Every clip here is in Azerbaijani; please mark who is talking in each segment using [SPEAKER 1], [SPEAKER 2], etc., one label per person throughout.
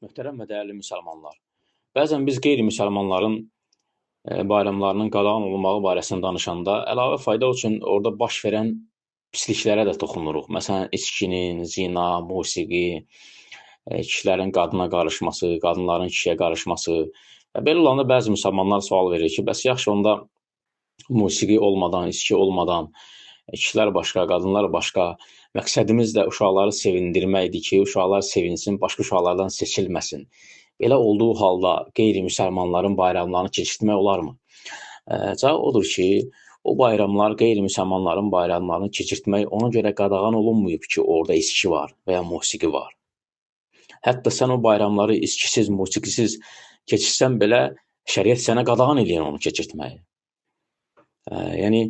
[SPEAKER 1] Möhtərəm və dəyərli müsəlmanlar, bəzən biz qeyri-müsəlmanların bayramlarının qadağan olunmağı barəsində danışanda əlavə fayda üçün orada baş verən pisliklərə də toxunuruq. Məsələn, içkinin, zina, musiqi, kişilərin qadına qarışması, qadınların kişiyə qarışması və belə olanda bəzi müsəlmanlar sual verir ki, bəs yaxşı onda musiqi olmadan, içki olmadan, kişilər başqa, qadınlar başqa, məqsədimiz də uşaqları sevindirməkdir ki, uşaqlar sevinsin, başqa uşaqlardan seçilməsin. Belə olduğu halda qeyri-müsəlmanların bayramlarını keçirtmək olarmı? Cavab odur ki, o bayramlar qeyri-müsəlmanların bayramlarını keçirtmək ona görə qadağan olunmayıb ki, orada içki var və ya musiqi var. Hətta sən o bayramları içkisiz, musiqisiz keçirsən belə, şəriət sənə qadağan eləyir onu keçirtməyi. Yəni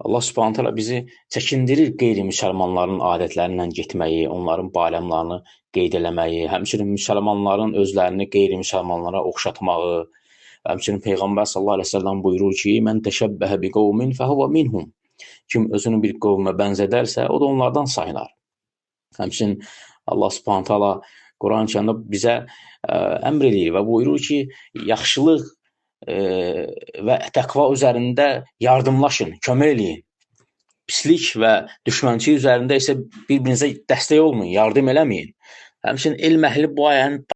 [SPEAKER 1] Allah Subhanahu taala bizi çəkindirir qeyri-müsəlmanların adətlərindən getməyi, onların bayramlarını qeyd eləməyi, həmçinin müsəlmanların özlərini qeyri-müsəlmanlara oxşatmağı. Həmçinin Peyğəmbər sallallahu əleyhi və səlləm buyurur ki: "Mən təşəbbəhə bi qovmin fəhuvə minhum." Kim özünü bir qovmə bənzədərsə, o da onlardan sayılar. Həmçinin Allah Subhanahu taala Quran-ı Kərimdə bizə əmr eləyir və buyurur ki, yaxşılıq və təqva üzərində yardımlaşın, kömək eləyin. Pislik və düşmənçilik üzərində isə bir-birinizə dəstək olmayın, yardım eləməyin. Həmçinin elm əhli bu ayənin